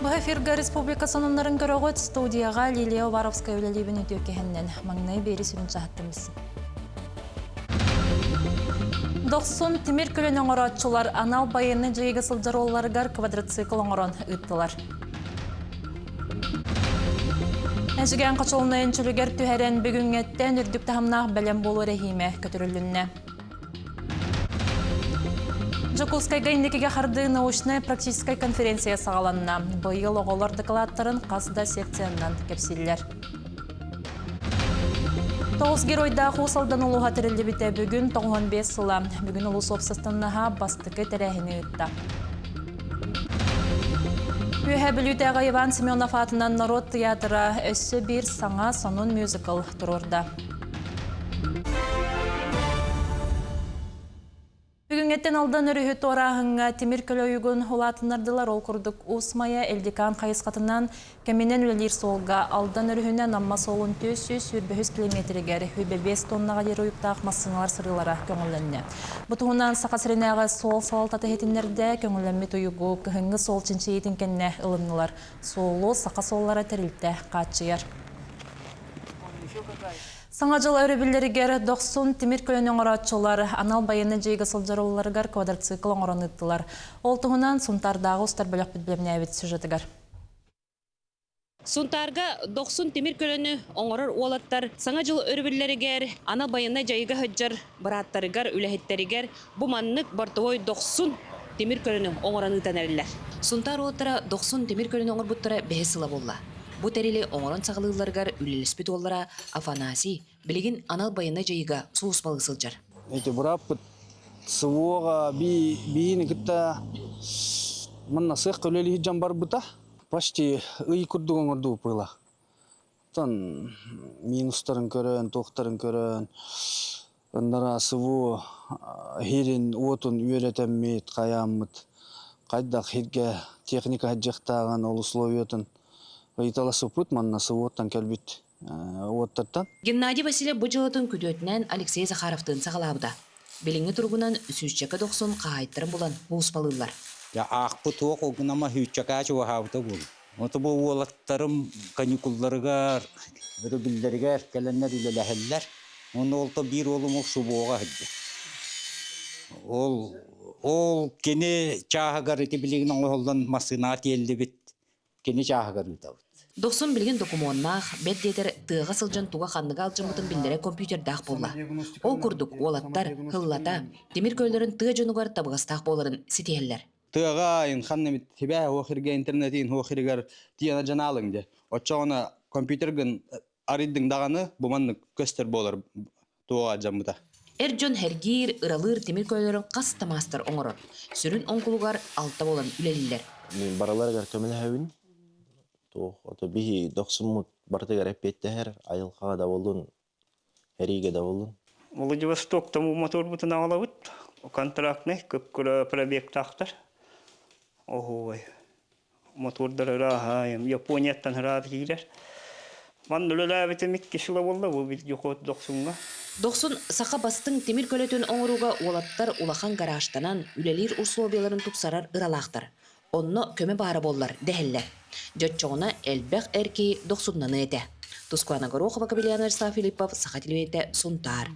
Бу эфирга республика сонуннарын көрөҕүт студияға Лилия Уваровская үлэлиибин үтүө кэһэннэн маҥнай биэри сүрүн чаһаттым билсин. Дохсун тимир көлөнү оҥорооччулар анал байыаннай дьайыыга сылдьар уолларыгар квадроцикл оҥорон ыыттылар. Эдьигээн хочуолунайын чөлүгэр түһэрэн бүгүҥҥэттэн үрдүк таһымнаах бэлэм буолуу эрэһиимэ көтүрүлүннэ. Дьокуускайга инникигэ хардыы научнай-практическай конференция саҕаланна. Быйыл оҕолор дакылааттарын хас да секциянан кэпсииллэр. Тоҕус геройдаах Уус Алдан улууһа тэриллибитэ бүгүн 95 сыла. Бүгүн улуус уопсастыбаннаһа бастакы тэрээһини ыытта. Үөһээ Бүлүүтээҕи Иван Семенов аатынан норуот тыйаатыра өссө биир саҥа сонун мюзикл туруорда. Бүгүҥҥэттэн Алдан өрүһү туорааһыҥҥа тимир көлө уйугун улаатыннардылар. Ол курдук Уус Майа Элдикан хайысхатынан кэминэн үлэлиир суолга Алдан өрүһүнэн Амма суолун 423 километригэр 25 тоннаҕа диэри уйуктаах массыыналар сырыылара көҥүллэннэ. Бу туһунан Саха сиринээҕи суол салалтата иһитиннэрдэ. Көҥүллэммит уйугу кыһыҥҥы суол чинчийиитин кэннэ ылыннылар. Суолу Саха суоллара тэрилтэ хааччыйар. Саҥа дьыл өрөбүллэригэр дохсун тимир көлөнү оҥорооччулар анал байыаннай дьайыыга сылдьар уолларыгар квадроцикл оҥорон ыыттылар. Ол туһунан Сунтаардааҕы устар бөлөхпүт бэлэмнээбит сюжетыгар. Сунтаарга дохсун тимир көлөнү оҥорор уолаттар Саҥа дьыл өрөбүллэригэр анал байыаннай дьайыыга сылдьар бырааттарыгар, үлэһиттэригэр бу маннык бортовой дохсун тимир көлөнү оҥорон ыытан эрэллэр. Сунтаар уолаттара дохсун тимир көлөнү оҥорбуттара бэһис сыла буолла. Бу тэрили оҥорон саҕалыылларыгар үлэлэспит уоллара Афанасий билигин анал байыаннай дьайыыга сулууспалыы сылдьар. Эти бырааппыт СВО-ҕа биини кытта манна сыах үлэлиир дьон барбыта. Почти ый курдук оҥордубут быһыылаах. Оттон минустарын көрөн, туохтарын көрөн, ыннара СВО иһирин уотун үөрэтэммит, хайааммыт, хайдах иһиргэ техника сылдьыахтааҕын, ол условиятын ыйыталаспыппыт манна СВО-ттан кэлбит уоттартан. Геннадий Васильев бу дьыалатын күтүөтүнээн Алексей Захаровтыын саҕалаабыта. Билиҥҥи туругунан сүүсчэкэ дохсун хаһаайыттарын булан булуспалыыллар. Дьэ аахпыт уох угунама сүүччэкээ чугаһаабыта буолуо. Ото бу уолаттарым каникулларыгар, өрөбүллэригэр кэлэннэр үлэлэһэллэр. Уонна ол биир уолум ол субуоҕа сылдьар. Ол ол кини чааһыгар ити билигин оҥоһуллан массыынаҕа тиэллибит, кини чааһыгар ыытабыт. Дохсун билигин докумуоннаах, бэт диэтэр тыаҕа сылдьан туга-ханныга алдьаммытын биллэрэ компьютердаах буолла. Ол курдук уолаттар һыллата тимир көлөлөрүн тыа дьонугар табыгастаах буоларын ситиһэллэр. Тыаҕа ханна эмит тибээ уох иргэ интернетин уох иригэр тиана дьанаалыҥ дьэ. Оччоҕуна компьютергын арыйдыҥ даҕаны бу маннык көстөр буолар туоҕа дьаммыта. Эр дьон һэргиир, ыралыыр тимир көлөлөрүн хас да маастар оҥорор. Сүрүн оҥкулугар алта буолан үлэлииллэр. Мин барыларыгар көмөлөһөбүн. Туох ото биһи дохсуммут барытыгар эппиэттэһэр, айылҕаҕа да буоллун, эриигэ да буоллун. Владивостоктан моторбутун аҕалабыт. Контрактный кып-кыра пробегтаахтар. Оһуой. Мотордар ырааһа, Японияттан ыраах киирэр. Манна үлэлээбитим икки сыла буолла бу вездеход Дохсуҥҥа. Дохсун саха бастыҥ тимир көлөтүн оҥорууга уолаттар улахан гаражтанан үлэлиир условияларын тупсарар ыралаахтар. Онно көмө баара буоллар дэһэллэр. Дьоччоҕуна элбэх эр киһи дохсуннаныа этэ. Тускуана Горохова, Капеллян Вячеслав Филиппов, Саха телевидениетэ, Сунтаар.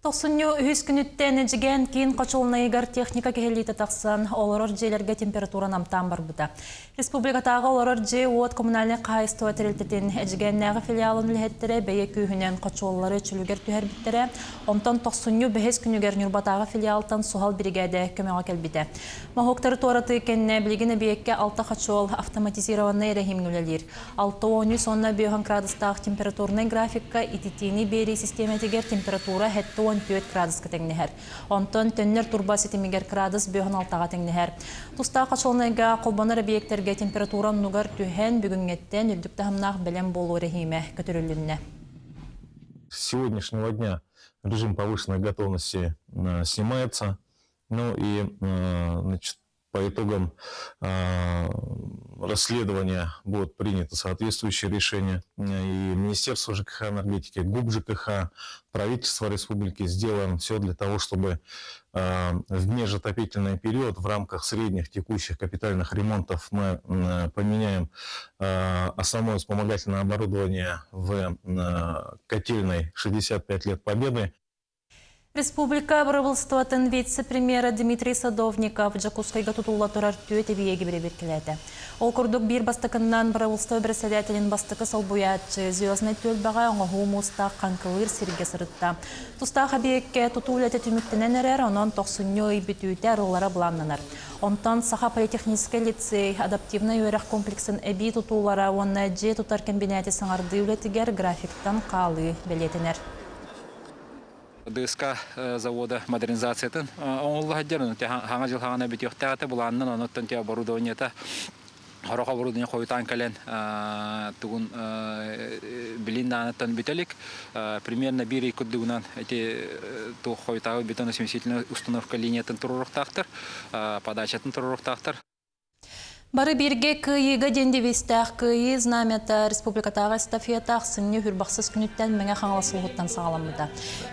Тохсунньу үһүс күнүттэн Эдьигээн киин хочуолунайыгар техника кэһиллиитэ тахсан, олорор дьиэлэргэ температура намтаан барбыта. Республикатааҕы олорор дьиэ-уот коммунальнай хаһаайыстыба тэрилтэтин Эдьигээннээҕи филиалын үлэһиттэрэ бэйэ күүһүнэн хочуоллары чөлүгэр түһэрбиттэрэ. Онтон тохсунньу бэһис күнүгэр Ньурбатааҕы филиалтан суһал биригээдэ көмөҕө кэлбитэ. Моһуоктары туоратыы кэннэ билигин эбийиэккэ алта хочуол автоматизированнай эрэһиимҥэ үлэлиир. 63 уонна 50 градустаах температурнай графикка ититиини биэрии систиэмэтигэр температура 74 градуска тэҥнэһэр. Онтон төннөр турба ситимигэр градус 56-ҕа тэҥнэһэр. Тустаах хочуолунайга холбонор эбийиэктэргэ температура оннугар түһэн, бүгүҥҥэттэн үрдүк таһымнаах бэлэм буолуу эрэһиимэ көтүрүлүннэ. С сегодняшнего дня режим повышенной готовности снимается. Ну и, значит, По итогам расследования будут приняты соответствующие решения. И Министерство ЖКХ энергетики, ГУП ЖКХ, правительство республики сделаем все для того, чтобы в межотопительный период в рамках средних текущих капитальных ремонтов мы поменяем основное вспомогательное оборудование в котельной 65 лет Победы. Республика бырабыыталыстыбатын вице-премьера Дмитрий Садовников Дьокуускайга тутулла турар түөрт эбийиэги бэрэбиэркэлээтэ. Ол курдук биир бастакыннан бырабыыталыстыба бэрэссэдээтэлин бастакы солбуйааччы Звезднай түөлбэҕэ оҥоһуу муустаах хаҥкылыыр сиргэ сырытта. Тустаах эбийиэккэ тутуу үлэтэ түмүктэнэн эрэр, онон тохсунньу ый бүтүүтэ арыллара былааннанар. Онтон Саха политехническэй лицей адаптивнай үөрэх комплексын эбии тутуулара уонна дьиэ тутар кэмбинээти саҥардыы үлэтигэр графиктан хаалыы бэлиэтэнэр. ДСК завода модернизациятын оҥоһулла сылдьар, хаҥа дьыл хаҥана бүтүөхтээх этэ, былаанынан онуттан те оборудованиета хорох оборудование хойутаан кэлэн тугун билин даанаттан бүтэлик примерно биир ый курдугунан эти туох хойутаабы бетоносмесительная установка линиятын туруруктаахтар, подачатын туруруктаахтар. Бары бииргэ кыайыыга диэн девизтээх Кыайыы знамята республикатааҕы эстафета ахсынньы хүрбахсыс күнүттэн Мэҥэ Хаҥалас улууһуттан саҕаламмыта.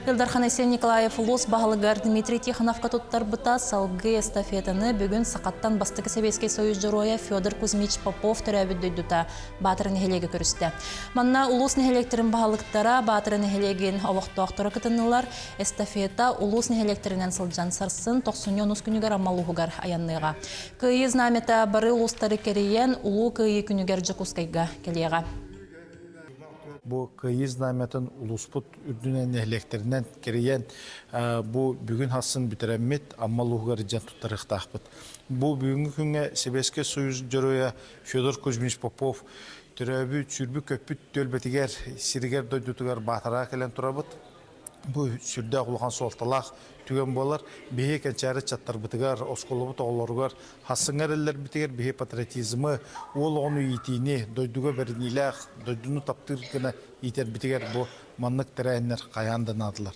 Ил Дархан Айсен Николаев улуус баһылыгар Дмитрий Тихоновка туттарбыта. Салгыы эстафетаны бүгүн сахаттан бастакы Сэбиэскэй Союз Дьоруойа Федор Кузьмич Попов төрөөбүт дойдута Баатара нэһилиэгэ көрүстэ. Манна улуус нэһилиэктэрин баһылыктара, Баатара нэһилиэгин олохтоохторо кытыннылар. Эстафета улуус нэһилиэктэринэн сылдьан сарсын тохсунньу онус күнүгэр Амма улууһугар айанныаҕа. Кыайыы знамята бары улуустары кэрийэн Улуу Кыайыы күнүгэр Дьокуускайга кэлиэҕэ. Бу Кыайыы знамятын улууспут үрдүнэн нэһилиэктэринэн кэрийэн бу бүгүн хассын бүтэрэммит Амма улууһугар дьэн туттарыахтаахпыт. Бу бүгүҥҥү күҥҥэ Сэбиэскэй Союз Дьоруойа Федор Кузьмич Попов төрөөбүт, сүүрбүт-көппүт түөлбэтигэр, сиригэр дойдутугар Баатараа кэлэн турабыт. Бу сүрдээх улахан суолталаах түгэн буолар. Биһи кэнчээри ыччаттарбытыгар, оскуолабыт оҕолоругар, хассыҥҥа эрэллэрбитигэр биһи патриотизмы, уол оҕону иитиини, дойдуга бэриниилээх, дойдуну таптыыр гына иитэрбитигэр бу маннык тэрээһиннэр хайаан да наадалар.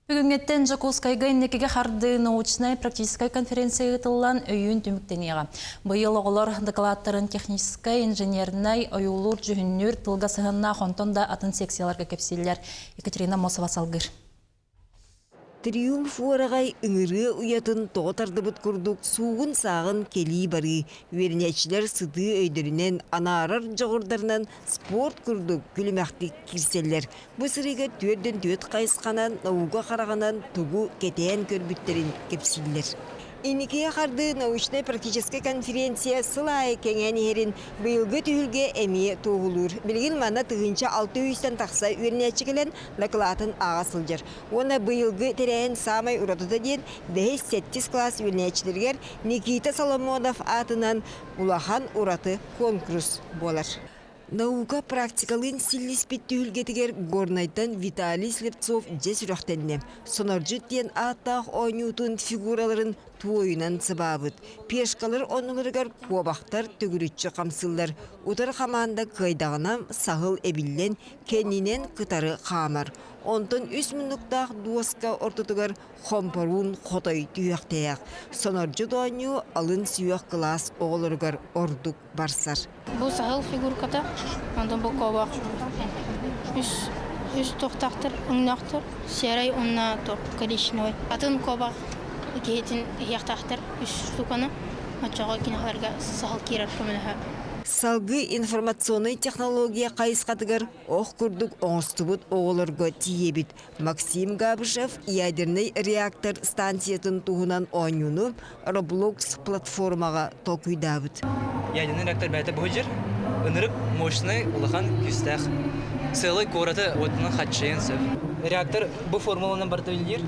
Бүгүҥҥүттэн Дьокуускайга инникигэ хардыы научнай-практическай конференция ыытыллан өйүүн түмүктэниэҕэ. Быйыл оҕолор дакылааттарын техническай, инженернэй, ойуулуур-дьүһүннүүр тылга сыһыаннаах онтон да атын секцияларга кэпсииллэр. Екатерина Мосова салгыыр. Триумф уораҕай ыҥырыа уйатын тоҕо тардыбыт курдук суугун-сааҕын кэлии-барыы, үөрэнээччилэр сытыы өйдөрүнэн, анаарар дьоҕурдарынан спорт курдук күлүмэхтик киирсэллэр. Бу сырыыга түөрдэн түөрт хайысханан наука хараҕынан тугу кэтээн көрбүттэрин кэпсииллэр. Инникигэ хардыы научнай-практическай конференция сыл аайы кэҥээн иһэрин быйылгы түһүлгэ эмиэ туоһулуур. Билигин манна 1600-тэн тахса үөрэнээччи кэлэн дакылаатын ааҕа сылдьар. Уонна быйылгы тэрээһин саамай уратыта диэн бэһис-сэттис кылаас үөрэнээччилэригэр Никита Соломонов аатынан улахан ураты куонкурус буолар. Наука практикалыын силлиспит түһүлгэтигэр Горнайтан Виталий Слепцов дьэ сүрэхтэннэ. Сонордьут диэн ааттаах оонньуутун фигураларын туойунан сыбаабыт. Пешкалар оннуларыгар куобахтар төгүрүччү хамсыыллар. Утары хамаанда кыайдаҕына саһыл эбиллэн, кэннинэн кытары хаамар. Онтон үс муннуктаах дуоска ортотугар хомпоруун хотой түһүөхтээх. Сонордьут оонньуу алын сүһүөх кылаас оҕолоругар ордук барсар. Бу саһыл фигурката, онтон бу куобах үс үс туохтаахтар, өҥнөөхтөр, серый уонна туох коричневый. Атын куобах киһитин иһиэхтээхтэр үс штуканы, оччоҕо кинилэргэ саһыл киирэр көмөлөһө. Салгыы информационнай технология хайысхатыгар ох курдук оҥостубут оҕолорго тиийэбит. Максим Габышев ядернай реактор станциятын туһунан оонньууну Roblox платформаҕа толкуйдаабыт. Ядерный реактор бэйэтэ быһыдьыр, ынырык мощный, улахан күүстээх. Сыалай куораты уотунан хаччыйан сөп. Реактор бу формуланан барыта үлэлиир.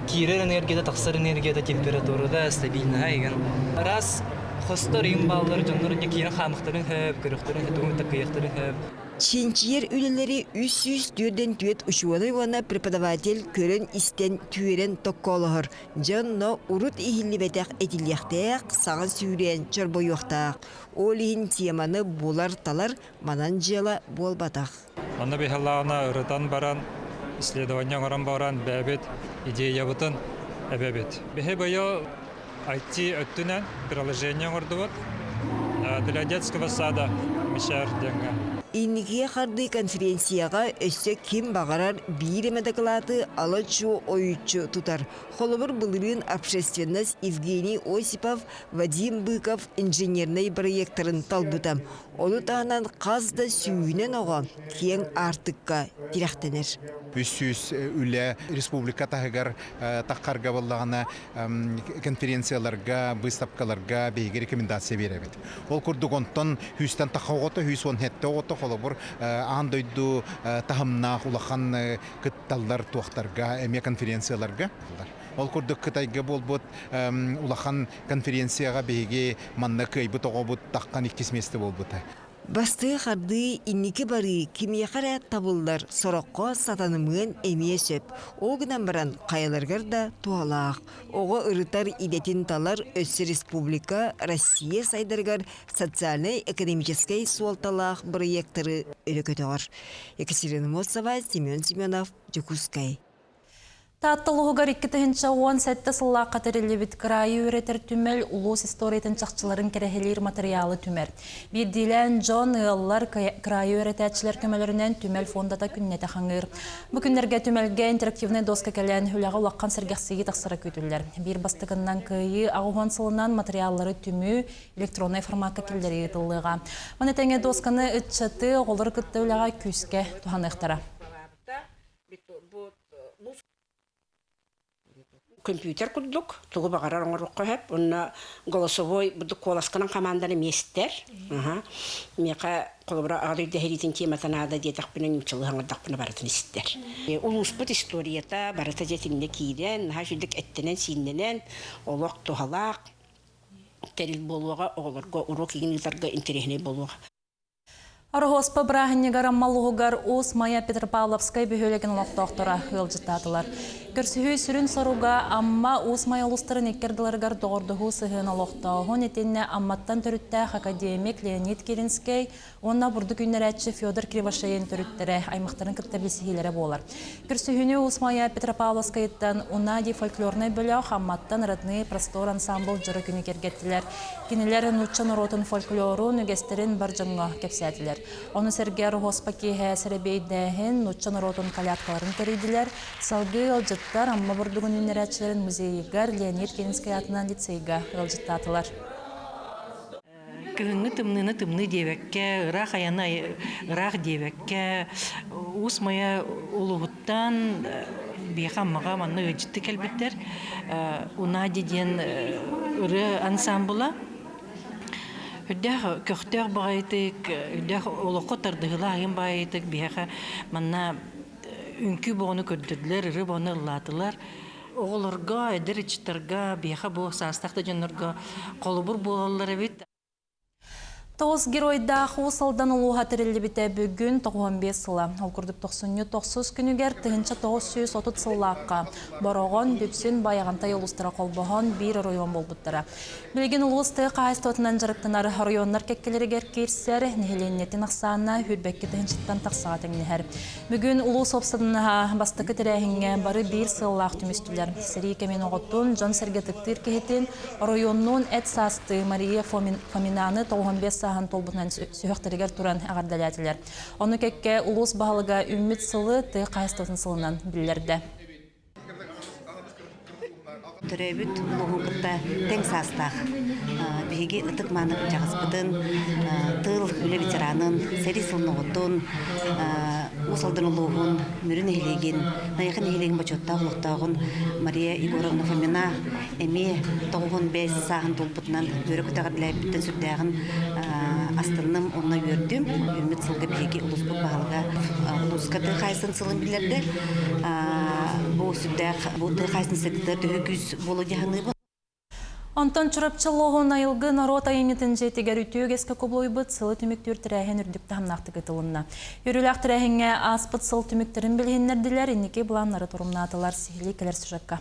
Киирэр энергията, тахсар энергията, температурата стабильная игин. Раз хостор им бааллар дьоннор киирэн хаамыктарын хөп, көрөхтөрүн тугун такыйахтарын хөп. Чинчийэр үлэлэри 344 учуонай уонна преподаватель көрөн-истэн түөрэн токкоолоһор. Дьонно урут иһиллибэтэх этиллиэхтээх, саҥа сүүрээн чорбойуохтаах. Ол иһин теманы булар-талар манан дьыала буолбатах. Онно биһалаана ырытан баран, исследование оҥорон баран бэйэбит идеябытын эбэбит. Биһи быйыл IT өттүнэн приложение оҥордубут для детского сада Мишер диэҥҥэ. Инникигэ хардыы конференцияҕа өссө ким баҕарар биир эмэ дакылааты ала-чуо ойуччу тутар. Холобур, былырыын общественность Евгений Осипов, Вадим Быков инженернэй бырайыактарын талбыта. Ону таһынан хас да сүүһүнэн оҕо киэҥ аартыкка тирэхтэнэр. 300 үлэ республика таһыгар таххарга буоллаҕына конференцияларга, быыстапкаларга биһиги рекомендация биэрэбит. Ол курдук онтон сүүстэн тахха оҕото, 117 оҕото холобур аан дойду таһымнаах улахан кытталлар туохтарга, эмиэ конференцияларга. Ол курдук Кытайга буолбут улахан конференцияҕа биһиги манна кыайбыт оҕобут таххан иккис миэстэ буолбута. Бастыы хардыы, инники барыы кимиэхэ эрэ табыллар, сороххо сатанымыан эмиэ сөп. Ол гынан баран хайаларыгар да туһалаах. Оҕо ырытар идэтин талар өссө республика, Россия сайдарыгар социальнай-экономическай суолталаах бырайыактары өрө көтөҕөр. Екатерина Мосова, Семен Семенов, Дьокуускай. Таатта улууһугар 2017 сыллаахха тэриллибит кыраайы үөрэтэр түмэл улуус историятын чахчыларын кэрэһилиир матырыйаалы түмэр. Биирдиилээн дьон, ыаллар, кыраайы үөрэтээччилэр көмөлөрүнэн түмэл фондата күннэтэ хаҥыыр. Бу күннэргэ түмэлгэ интерактивнай доска кэлэн үлэҕэ улахан сэргэхсийии тахсара күүтүллэр. Биир бастакыннан Кыайыы 80 сылынан матырыйааллары түмүү электроннай формакка киллэрии ыытыллыаҕа. Маны тэҥэ досканы ыччаты, оҕолору кытта үлэҕэ күүскэ туһаныахтара. Компьютер курдук тугу баҕарар оҥоруохха сөп уонна голосовой бурдук куоласканан хамаанданы миэстэр миэхэ холобура аҕа дойду сэриитин темата наада диэтэхпинэ нууччалыы саҥардахпына барытын истэр улууспут историята барыта дьэ итиннэ киирэн наһаа үчүгдүк эттэнэн-сииннэнэн олох туһалаах тэрил буолуоҕа оҕолорго уруок игин ыытарга интэриэһинэй буолуоҕа. Ороһуоспа бырааһынньыгар Амма улууһугар Уус Майа Петропавловскай бөһүөлэгин олохтоохторо ыалдьыттаатылар. Көрсүһүү сүрүн соруга Амма Уус Майа улуустарын икки ардыларыгар доҕордоһуу сыһыан олохтооһун итиннэ Амматтан төрүттээх академик Леонид Киринскэй уонна бурдук үүннэрээччи Федор Кривошеин төрүттэрэ аймахтарын кытта билсиһиилэрэ буолар. Көрсүһүүнү Уус Майа Петропавловскайыттан Унади фольклорнай бөлөх, Амматтан Родные простор ансамбл дьоро күнү кэргэттилэр. Кинилэр нуучча норуотун фольклорун, үгэстэрин бар дьоҥҥо кэпсээтилэр. Ону сэргэ Ороһуоспа киэһэ сэрэбиэйдээһин, нуучча норуотун колядкаларын тэрийдилэр. Салгыы ыалдьыттар Амма бурдугун үүннэрээччилэрин музейыгар Леонид Киринскэй аатынан лицейгэ ыалдьыттаатылар. Кыһыҥҥы тымныыны тымныы диэбэккэ, ыраах айаны ыраах диэбэккэ, Уус Майа улууһуттан биһиэхэ Аммаҕа манна ыалдьыттыы кэлбиттэр. Унади диэн ырыа ансаамбыла. Үрдээх көхтөөх баҕайытык, үрдээх олоххо тардыһыылаах айан баҕайытык биһиэхэ манна үҥкүү боҕону көрдөрдүлэр, ырыа боҕону ыллаатылар. Оҕолорго, эдэр ыччаттарга, биһиэхэ бу саастаах да дьоннорго холобур буолаллар эбит. Тоҕус геройдаах Уус Алдан улууһа тэриллибитэ бүгүн 95 сыла. Ол курдук тохсунньу тохсус күнүгэр 1930 сыллаахха Бороҕон, Дүпсүн, Байаҕантай улуустара холбоһон биир оройуон буолбуттара. Билигин улуус тыа хаһаайыстыбатынан дьарыктанар оройуоннар кэккэлэригэр киирсэр, нэһилиэнньэтин ахсаана сүүрбэккэ тыһыынчаттан тахсаҕа тэҥнэһэр. Бүгүн улуус уопсастыбаннаһа бастакы тэрээһиҥҥэ бары биир сыаллаах түмүстүлэр. Сэрии кэмин оҕотун, дьон-сэргэ ытыктыыр киһитин, оройуоннуун эт саастыы Мария Фоминаны 95 сааһын туолбутунан сүһүөхтэригэр туран эҕэрдэлээтилэр. Ону кэккэ улуус баһылыга үүммүт сылы тыа хаһаайыстыбатын сылынан биллэрдэ. Төрөөбүт улууһун кытта тэҥ саастаах биһиги ытык-мааны кырдьаҕаспытын, тыыл үлэ ветеранын, сэрии сылын оҕотун, Уус Алдан улууһун Мүрү нэһилиэгин, Найахы нэһилиэгин бочуоттаах олохтооҕун Мария Егоровна Фомина эмиэ 95 сааһын туолбутунан үөрэ-көтө эҕэрдэлээбиппиттэн сүрдээҕин астынным уонна үөрдүм. Үүммүт сылга биһиги улууспут баһылыга улууска тыа хаһаайыстыбатын сылын биллэрдэ. Бу сүрдээх бу тыа хаһаайыстыбатын сайдыытыгар төһө күүс буолуо дии саныыбын. Онтон Чурапчы улууһун Айылгы норуот айымньытын дьиэтигэр үтүө үгэскэ кубулуйбут сылы түмүктүүр тэрээһин үрдүк таһымнаахтык ыытылынна. Үөрүүлээх тэрээһиҥҥэ ааспыт сыл түмүктэрин билиһиннэрдилэр, инники былааннары торумнаатылар. Сиһилии кэлэр сюжекка.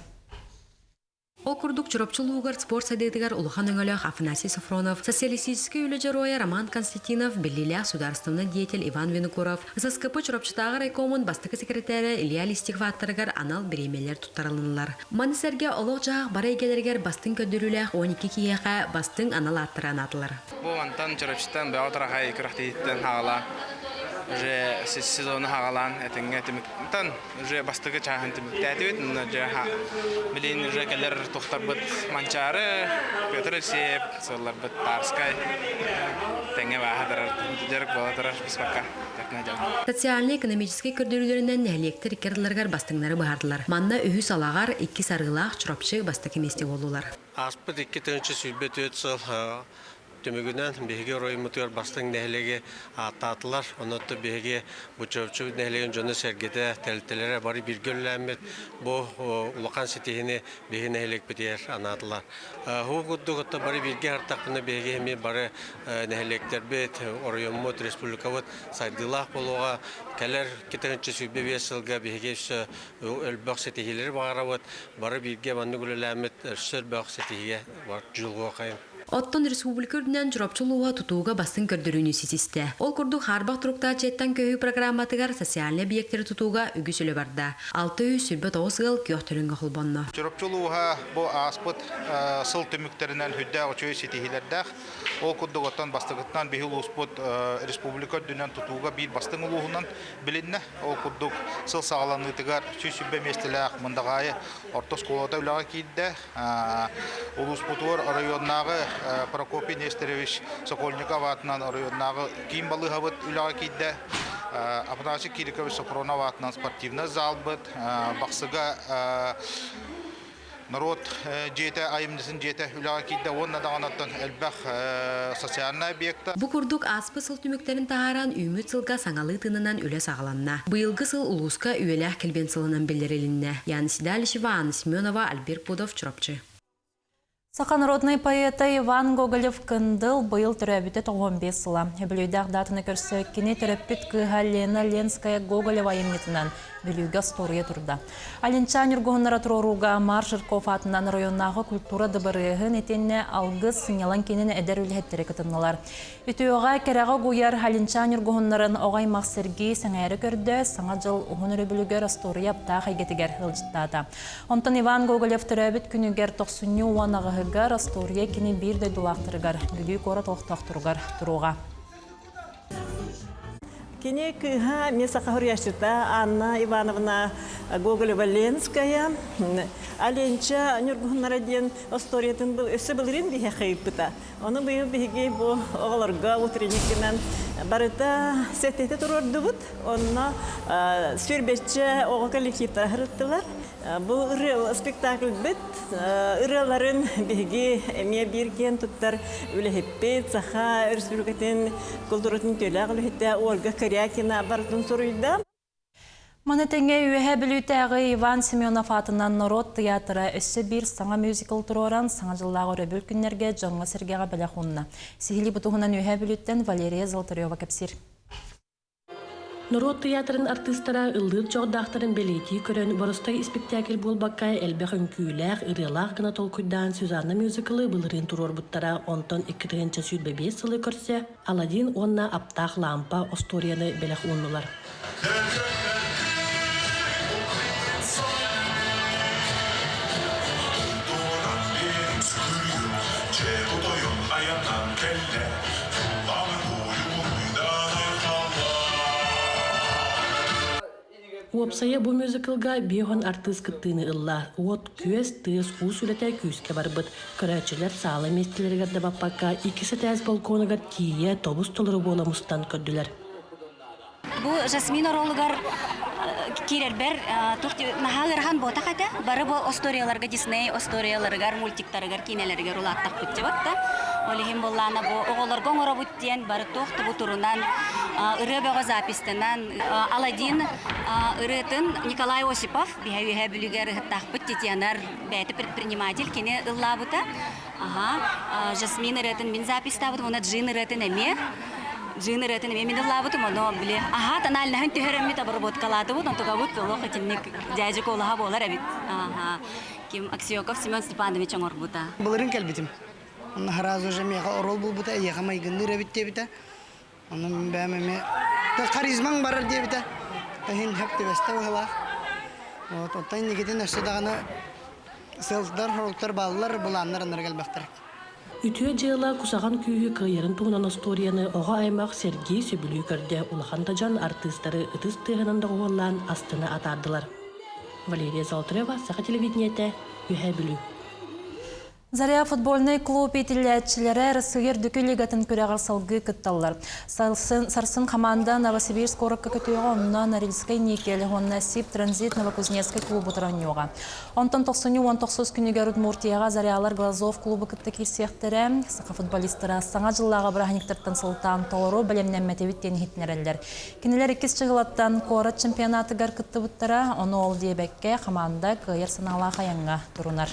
Ол курдук Чурапчы улууһугар спорт сайдыытыгар улахан өҥөлөөх Афанасий Софронов, социалистическай үлэ дьоруойа Роман Константинов, биллиилээх судаарыстыбаннай деятель Иван Винокуров, ССКП Чурапчытааҕы райкомун бастакы секретарэ Илья Листьев ааттарыгар анал бириэмийэлэр туттарылыннылар. Маны сэргэ олох-дьаһах бары эйгэлэригэр бастыҥ көрдөрүүлээх 12 киһиэхэ бастыҥ анал ааттары анаатылар. Бу мантан Чурапчыттан бөҕө тарахай күрэхтэһииттэн хаҕалаан уже сезону хаҕалаан этэҥҥэ түмүктэн уже бастакы чааһын түмүктээтибит. Онно дьэ билигин уже кэлэр тухтарбыт Манчаары, Петр Алексеев, сылларбыт Тарскай тэҥҥэ бааһа турар, дьарык буола турар быспакка. Социальнай-экономическай көрдөрүүлэринэн нэһилиэктэр икки ардыларыгар бастыҥнары быһаардылар. Манна үһүс Алаҕар, иккис Арыылаах, Чурапчы бастакы миэстэ буоллулар. Ааспыт 2024 сыл Түмүгүнэн биһиги оройуоммутугар бастыҥ нэһилиэги ааттаатылар. Онон биһиги бу Чурапчыбыт нэһилиэгин дьоно-сэргэтэ, тэрилтэлэрэ бары бииргэ үлэлээммит бу улахан ситиһини биһиги нэһилиэкпитигэр анаатылар. Уу курдук отто бары бииргэ аһартахпына биһиги эмиэ бары нэһилиэктэрбит, оройуоммут, республикабыт сайдыылаах буолуоҕа. Кэлэр 225 сылга биһиги өссө элбэх ситиһиилэри баҕарабыт. Бары бииргэ маннык үлэлээммит өссө элбэх ситиһиигэ дьулуһуохайын. Оттон республика үрдүнэн Чурапчы улууһа тутууга бастыҥ көрдөрүүнү ситистэ. Ол курдук хаарбах туруктаах дьиэттэн көһүү программатыгар социальнай объектары тутууга үгүс үлэ барда. 629 ыал күөх төлөнгө холбонно. Чурапчы улууһа бу ааспыт сыл түмүктэринэн сүрдээх үчүгэй ситиһиилэрдээх. Ол курдук оттон бастакытынан биһи улууспут республика үрдүнэн тутууга биир бастыҥ улууһунан билиннэ. Ол курдук сыл саҕаланыытыгар 120 миэстэлээх Мындаҕаайы орто оскуолата үлэҕэ киирдэ. Улууспутугар оройуоннааҕы Прокопий Нестерович Сокольников аатынан оройуоннааҕы киин балыыһабыт үлэҕэ киирдэ. Афанасий Кирикович Софронов аатынан спортивнай залбыт, Бахсыга норуот дьиэтэ, айымньытын дьиэтэ үлэҕэ киирдэ уонна даҕаны элбэх социальнай объекта. Бу курдук ааспыт сыл түмүктэрин таһааран, үүммүт сылга саҥалыы тыынынан үлэ саҕаланна. Быйылгы сыл улууска үйэлээх килбиэн сылынан биллэрилиннэ. Яна Седалищева, Анна Семенова, Альберт Пудов, Чурапчы. Саха народнай поэта Иван Гоголев-Кындыл быйыл төрөөбүтэ 95 сыла. Үбүлүйдээх даатаны көрсө кини төрөппүт кыыһа Лена Ленская Гоголева айымньытынан Бүлүүгэ остуоруйа турда. Алинчаан Ньургуһуннара туруорууга Мар Жирков аатынан районнааҕы культура дыбарыаһын итиэннэ Алгыс сынньалаҥ киинин эдэр үлэһиттэрэ кытыннылар. Үтүөҕэ, кэрэҕэ угуйар Алинчаан Ньургуһуннарын оҕо аймах сэргии, сэҥээрэ көрдө, Саҥа дьыл уһун өрөбүлүгэр остуоруйа аптаах эйгэтигэр ыалдьыттаата. Онтон Иван Гоголев төрөөбүт күнүгэр тохсунньу уон аҕыһыгар остуоруйа кини биир дойдулаахтарыгар Бүлүү куорат олохтоохторугар туруоҕа. Кини кыыһа эмиэ саха суруйааччыта Анна Ивановна Гоголева-Ленская Аленча Ньургуһуннара диэн остуоруйатын өссө былырыын биһиэхэ ыйыппыта. Ону быйыл биһиги бу оҕолорго утренникынан барыта сэттэтэ туруордубут. Онно сүүрбэччэ оҕо коллективтара сырыттылар. Бу ырыа спектакльбыт ырыаларын биһиги эмиэ биир киэн туттар үлэһиппит, Саха Өрөспүүбүлүкэтин култууратын үтүөлээх үлэһитэ Ольга Корякина барытын суруйда. Маны тэҥэ Үөһээ Бүлүүтээҕи Иван Семенов аатынан норуот тыйаатыра өссө биир саҥа мюзикл туруоран, Саҥа дьыллааҕы өрөбүл күннэргэ дьоҥҥо-сэргэҕэ бэлэх уунна. Сиһилии бу туһунан Үөһээ Бүлүүттэн Валерия Золотарева кэпсиир. Норуот тыйаатырын артыыстара ыллыыр дьоҕурдаахтарын бэлиэтии көрөн, боростой испиктээкил буолбакка, элбэх үҥкүүлээх, ырыалаах гына толкуйдаан Сюзанна мюзиклы былырыын туруорбуттара, онтон 2025 сылы көрсө Аладдин уонна Аптаах лаампа остуоруйаны бэлэх ууннулар. Уопсайа бу мюзиклга биэһон артыыс кыттыыны ылла. Уот-күөс, тыас-уус үлэтэ күүскэ барбыт. Көрөөччүлэр саала миэстэлэригэр да баппакка, иккис этээс балконугар тиийэ тобус-толору буола мустан көрдүлэр. Бу Жасмин оруолугар киирэрбэр туох наһаа ыарахан буотах этэ. Бары бу историяларга Дисней историяларыгар, мультиктарыгар, киинэлэригэр улааттахпыт дьыбат да. Ол иһин буоллаана бу оҕолорго оҥоробут диэн бары туох да бу турунан ырыа бөҕө запистанан Аладдин ырыатын Николай Осипов биһэ үөһэ бүлүгэр ыһыттаахпыт Титянар бэйэтэ предприниматель кини ыллаабыта. Аха, Жасмин ырыатын мин записьтаабытым, уонна Джин ырыатын эмиэ. Джин ырыатын эмиэ мин ыллаабытым, ону били аха тональнаһын түһэрэммит обработкалаатыбыт, онтукабыт олох итинник дьээдьик олаһа буолар эбит. Аха. Ким Аксиоков Семен Степанович оҥорбута. Былырын кэлбитим. Онно сразу же миэхэ орол булбута, эйиэхэ майгынныыр эбит диэбитэ. Онно мин бэйэм эмиэ харизмаҥ барар диэбитэ. Иһин хөп түбэстэ быһылаах. Вот, оттон инникитин өссө даҕаны сыалдар, соруктар бааллар, былааннар аннары элбэхтэр. Үтүө дьыала кусаҕан күүһү кыайарын туһунан остуоруйаны оҕо аймах сэргии сөбүлүү көрдө, улахан да дьон артыыстары ытыс тыаһынан доҕуһуоллаан астына атаардылар. Валерия Золотарева, Саха телевидениетэ, Үөһээ Бүлүү. Заря футбольнай клуб иитиллээччилэрэ Россия үрдүкү лигатын күрэҕэр салгыы кытталлар. Сарсын хамаанда Новосибирск куоракка көтүөҕэ, онно Норильскай Никель уонна СИП Транзит Новокузнецкай клубу оонньуоҕа. Онтон тохсунньу уон тохсус күнүгэр Удмуртияҕа Зарялар Глазов клубу кытта киирсиэхтэрэ. Саха футболистара саҥа дьыллааҕы бырааһынньыктартан сылтаан толору бэлэмнэммэтибит диэн иһитиннэрэллэр. Кинилэр иккис чыгылаттан куорат чемпионатыгар кыттыбыттара, ону ол диэбэккэ хамаанда кыайар санаалаах айаҥҥа турунар.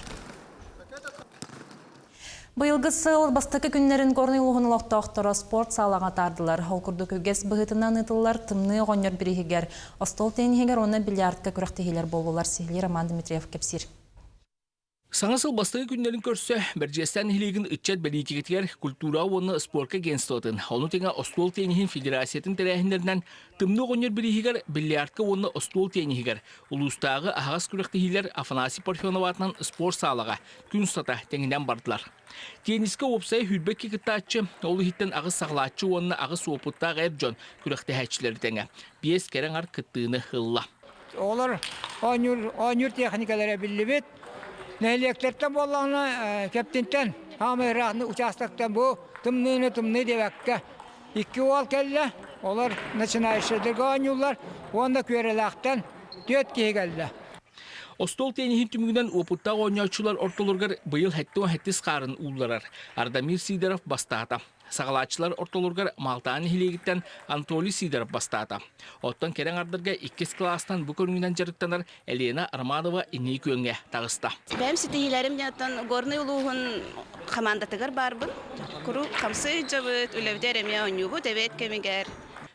Быйылгы сыл бастакы күннэрин Горнай улууһун олохтоохторо спорт саалаҕа атаардылар. Ол курдук үгэс быһыытынан ыытыллар тымныы оҕонньор бирииһигэр, остуол тенниһигэр уонна бильярдка күрэхтэһиилэр буоллулар. Сиһилии Роман Дмитриев кэпсиир. Саҥа сыл бастакы күннэрин көрсө Бэрдьиэстээн нэһилиэгин ыччат бэлиитикэтигэр культура уонна спорка агентствотын, ону тэҥэ остуол тенниһин федерациятын тэрээһиннэринэн тымныы оҕонньор бирииһигэр бильярдка уонна остуол тенниһигэр улуустааҕы аһаҕас күрэхтэһиилэр Афанасий Парфенов аатынан спорт саалаҕа күн устата тэҥинэн бардылар. Теннискэ уопсайа 22 кыттааччы, ол иһиттэн аҕыс саҕалааччы уонна аҕыс уопуттаах эр дьон күрэхтэһээччилэри тэҥэ биэс кэрэ аҥар кыттыыны ылла. Оҕолор оонньуур, оонньуур техникалара биллибит. Нэһилиэктэртэн буоллаҕына, Кэптинтэн хаамай ыраах участоктан бу тымныыны тымныы диэбэккэ икки уол кэллэ. Олор начинающайдарга оонньууллар уонна Күөрэлээхтэн түөрт киһи кэллэ. Остуол тенниһин түмүгүнэн уопуттаах оонньооччулар ортолоругар быйыл 77 хаарын уулларар Ардамир Сидоров бастаата. Саҕалааччылар ортолоругар Маалтаан нэһилиэгиттэн Анатолий Сидоров бастаата. Оттон кэрэ аҥардарга иккис кылаастан бу көрүҥүнэн дьарыктанар Елена Романова инники күөҥҥэ таҕыста. Бэйэм ситиһиилэрим диэн Горнай улууһун хамаандатыгар баарбын. Куруук хамсыы сылдьабыт, үлэбитигэр эмиэ оонньуубут эбиэт кэмигэр.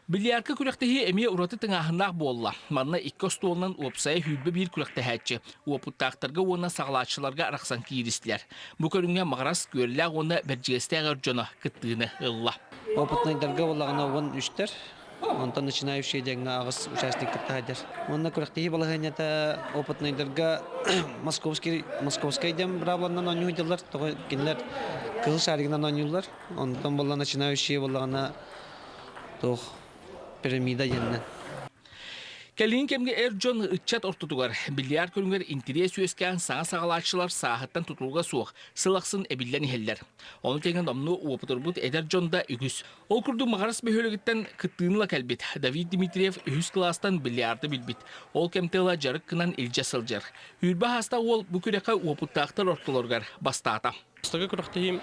Бильярдка күрэхтэһии эмиэ ураты тыҥааһыннаах буолла. Манна икки остуолунан уопсайа 21 күрэхтэһээччи уопуттаахтарга уонна саҕалааччыларга арахсан кииристилэр. Бу көрүҥҥэ Маҕарас, Күөллээх уонна Бэрдьигэстээх эр дьоно кыттыыны ылла. Опытнайдарга буоллаҕына уон үстэр, онтон начинающие диэҥҥэ аҕыс участник кытта сылдьар. Уонна күрэхтэһии балаһыанньата опытнайдарга московский московскай диэн быраабыланан оонньуу сылдьаллар, тоҕо кинилэр кыһыл шаригынан оонньууллар. Онтон буолла начинающие буоллаҕына туох пирамида диэннэн. Кэлиҥҥи кэмҥэ эр дьон ыччат ортотугар бильярд көрүҥэр интэриэс үөскээн саҥа саҕалааччылар сааһыттан тутулуга суох сыл ахсын эбиллэн иһэллэр. Ону тэҥэ номнуо уопутурбут эдэр дьон да үгүс. Ол курдук Маҕарас бөһүөлэгиттэн кыттыыны ыла кэлбит Давид Дмитриев үһүс кылаастан бильярды билбит. Ол кэмтэ ыла дьарык гынан илдьэ сылдьар. Үүрбэ хаста уол бу күрэххэ уопуттаахтар ортолоругар бастаата. Бастакы күрэхтэһиим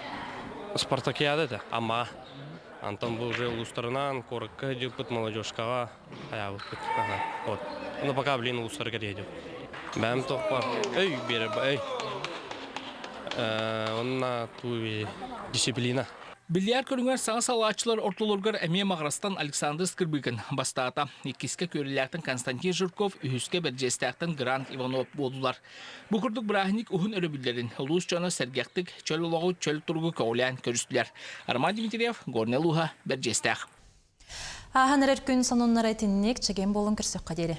спартакиада этэ, Амма. Антон бу уже улуустарынан куоракка сылдьыбыппыт, молодежкаҕа хайаабыппыт. Ага, вот. Ну пока, блин, улуустарга едем. Бэйэм тохпор өй биэрэр өй. Онна туу дисциплина. Бильярд көрүҥэр саҥа салааччылар ортолоругар эмиэ Маҕарастан Александр Скрыбыкин бастаата. Иккискэ Күөрэлээхтэн Константин Жирков, үһүскэ Бэрдьиэстээхтэн Грант Иванов буоллулар. Бу курдук бырааһынньык уһун өрөбүллэрин улуус дьоно сэргэхтик чөл олоҕу, чөл туругу көҕүлээн көрүстүлэр. Роман Дмитриев, Горнай улууһа, Бэрдьиэстээх. Ааһан эрэр күн сонуннара итинник чэгиэн буолун көрсөххө диэри.